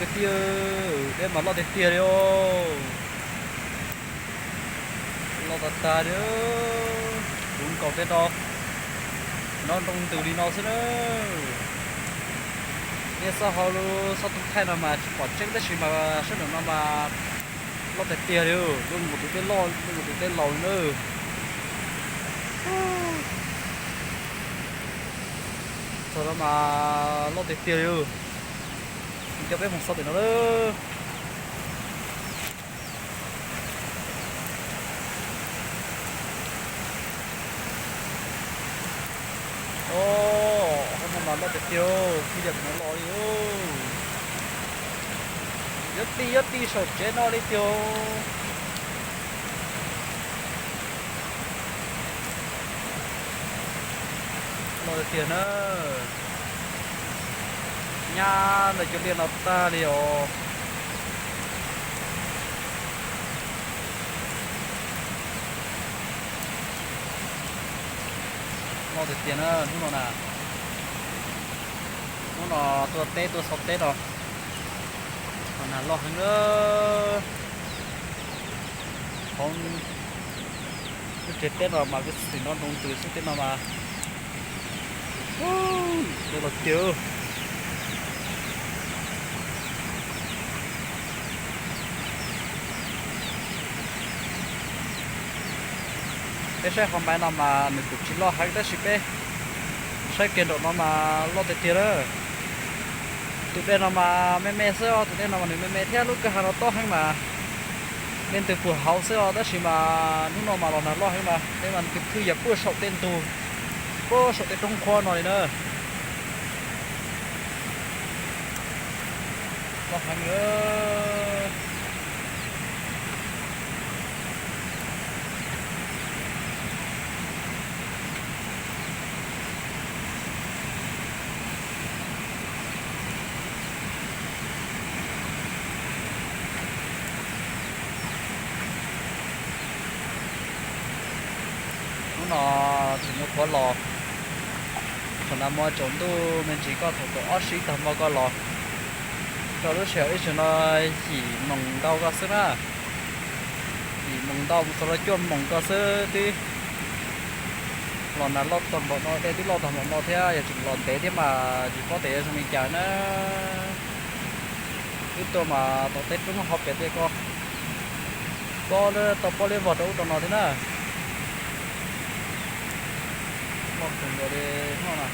Tiag, dej mas loj tiag tiag li os. Loj tag tag li. Kuv nkaum tej no, no nroo ntws li no xwb na. Nej xob hauv lub xob tus thaij no mas tsis pom tseeb tab sis mas sab nraum no mas loj tiag tiag li. Lub nkaus tus dej loj, lub nkaus tus dej laus li na. Txog no mas loj tiag tiag li. Coj peb mus xauj tim no lawm. Os, no mas loj tiag tiag, kuv yam no los li. Yuav ti yuav ti saum tsev no li tiag. Loj tiag tiag na. Nyab ntawm cov liaj no tag li os. Loj tiag tiag na hnub no na. Hnub no tuaj teb tuaj xauj teb no, los nag loj heev na. Hauv lub tsev teb no mas kuj xim no nroo ntws xwb, tej no mas dej los tiag. Peb saib qhov maiv no mas nws kuj tsis loj heev tab sis peb saib kiag nraum no mas loj tiag tiag lawm. Tus dej no mas me me xwb os, tus dej no mas nws me me thiab lub kwj ha no tob heev mas dej ntws puag hauv xwb os, tab sis mas hnub no mas los nag loj heev mas dej mas nws phwj yam puag saum tej ntug, puag saum tej roob qhuab no li na. Loj heev. Hnub no tseem nyuam qhuav los, thaum nag hmo tsaus ntuj me ntsis koj thaum kaum ob sij tag hmo koj los, rau lub sij hawm ib zaug no yim moos ntau koj xwb na. Yim moos ntau mus txog rau cuaj moos koj xwb twb los nag loj tag npaum no, dej twb loj tag npaum no thiab yog tseem los ntev thiab mas tsis paub tias yuav zoo li cas na. Wb tuaj mas tom tej roob hauv pem tej ko, pob tau pob liab vog rau ub rau no thiab na. Loj kawg nkaus li hnub no.